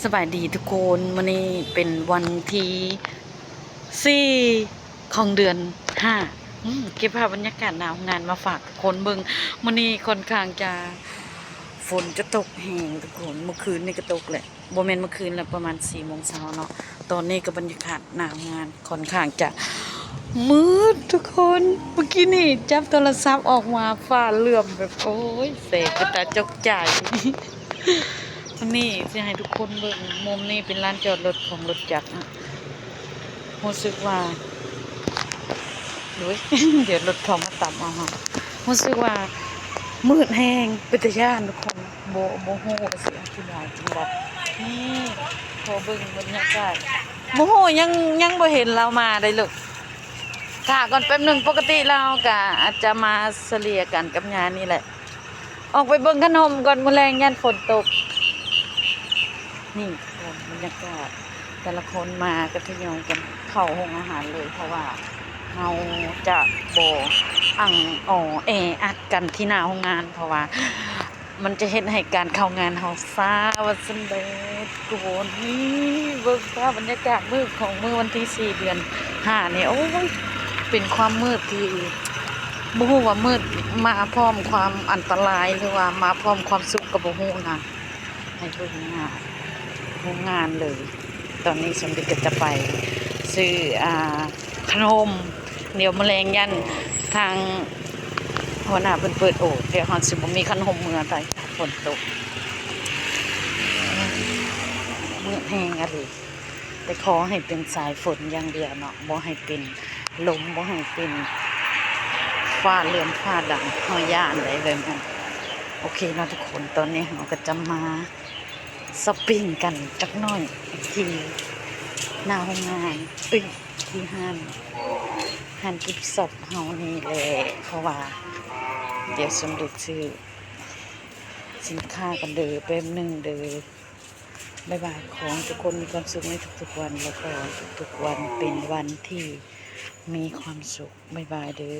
ສະບາຍດີທຸກຄົນ, ມື້ນີ້ເປັນວັນທີສີ່ຂອງເດືອນຫ້າ. ອືມ ເກັບພາບບັນຍາກາດໜ້າໂຮງງານມາຝາກທຸກຄົນເບິ່ງ. ມື້ນີ້ຄ່ອນຂ້າງຈະ ຝົນຈະຕົກແຮງທຸກຄົນ, ເມື່ອຄືນນີ້ກໍຕົກແຫຼະ, ບໍ່ແມ່ນເມື່ອຄືນແຫຼະ, ປະມານສີ່ໂມງເຊົ້າເນາະ. ຕອນນີ້ກໍບັນຍາກາດໜ້າໂຮງງານ ຄ່ອນຂ້າງຈະມືດທຸກຄົນ. ເມື່ອກີ້ນີ້ຈັບໂທລະສັບອອກມາ ຟ້າເຫຼື້ອມແບບ ໂອ້ຍ ແສງເປັນຕາຕົກໃຈ. ນີ້ຊິໃຫ້ທຸກຄົນເບິ່ງ, ມຸມນີ້ເປັນລານຈອດລົດຂອງລົດຈັກນະ. ຮູ້ສຶກວ່າ ໂອ້ຍ ດຽວລົດເຂົ້າມາຕຳເອົາເຮົາ. ຮູ້ສຶກວ່າມືດແຮງ ເປັນຕາຢ້ານທຸກຄົນ. ບໍ່ ບໍ່ຮູ້ວ່າຊິອະທິບາຍຈັ່ງໃດ. ນີ້ ຂໍເບິ່ງບັນຍາກາດ. ບໍ່ຮູ້ ຍັງ ຍັງບໍ່ເຫັນລາວມາໄດ໋ລູກ. ຖ້າກ່ອນແປັບໜຶ່ງ, ປົກກະຕິລາວກະອາດຈະມາສະເລ່ຍກັນກັບຍານີ້ແຫຼະ. ອອກໄປເບິ່ງຄັນຮົ່ມກ່ອນ, ມື້ແລງຢ້ານຝົນຕົກ. ນີ້ທຸກຄົນ ບັນຍາກາດ ແຕ່ລະຄົນມາກໍທະຍອຍກັນເຂົ້າໂຮງອາຫານເລີຍ, ເພາະວ່າເຮົາຈະບໍ່ອັ່ງອໍແອອັດກັນທີ່ໜ້າໂຮງງານ, ເພາະວ່າມັນຈະເຮັດໃຫ້ການເຂົ້າງານເຮົາຊ້າວ່າຊັ້ນເດີທຸກຄົນ. ນີ້ເບິ່ງພາບບັນຍາກາດມື້ຂອງມື້ວັນທີສີ່ເດືອນຫ້ານີ້, ໂອ້ຍ ເປັນຄວາມມືດທີ່ບໍ່ຮູ້ວ່າມືດມາພ້ອມຄວາມອັນຕະລາຍ ຫຼືວ່າມາພ້ອມຄວາມສຸກກໍບໍ່ຮູ້ນະ. ໃຫ້ເບິ່ງໜ້າໂຮງງານເລີຍ. ຕອນນີ້ສົມເດັດກໍຈະໄປຊື້ ອ່າ ຂະໜົມ, ດຽວມື້ແລງຢ້ານທາງຫົວໜ້າເພິ່ນເປີດໂອກ, ດຽວເຮົາຊິບໍ່ມີຂະໜົມເມືອໄປ ຝົນຕົກ. ມືດແຮງອີ່ຫຼີ, ແຕ່ຂໍໃຫ້ເປັນສາຍຝົນຢ່າງດຽວເນາະ, ບໍ່ໃຫ້ເປັນລົມ, ບໍ່ໃຫ້ເປັນຟ້າເຫຼື້ອມຟ້າດັງ, ເຮົາຢ້ານໄດ໋ແບບນັ້ນ. ໂອເຄເນາະທຸກຄົນ, ຕອນນີ້ເຮົາກໍຈະມາ ຊັອບປິງກັນຈັກໜ້ອຍທີ່ໜ້າໂຮງງານ, ເອີຍ ທີ່ຮ້ານ ຮ້ານກິບຊັອບເຮົານີ້ແຫຼະ, ເພາະວ່າດຽວສົມເດັດຊື້ສິນຄ້າກັນເດີ, ແປັບໜຶ່ງເດີ. ບາຍບາຍ, ຂໍໃຫ້ທຸກຄົນມີຄວາມສຸກໃນທຸກໆວັນ, ແລ້ວກໍທຸກໆວັນເປັນວັນທີ່ມີຄວາມສຸກ. ບາຍບາຍເດີ.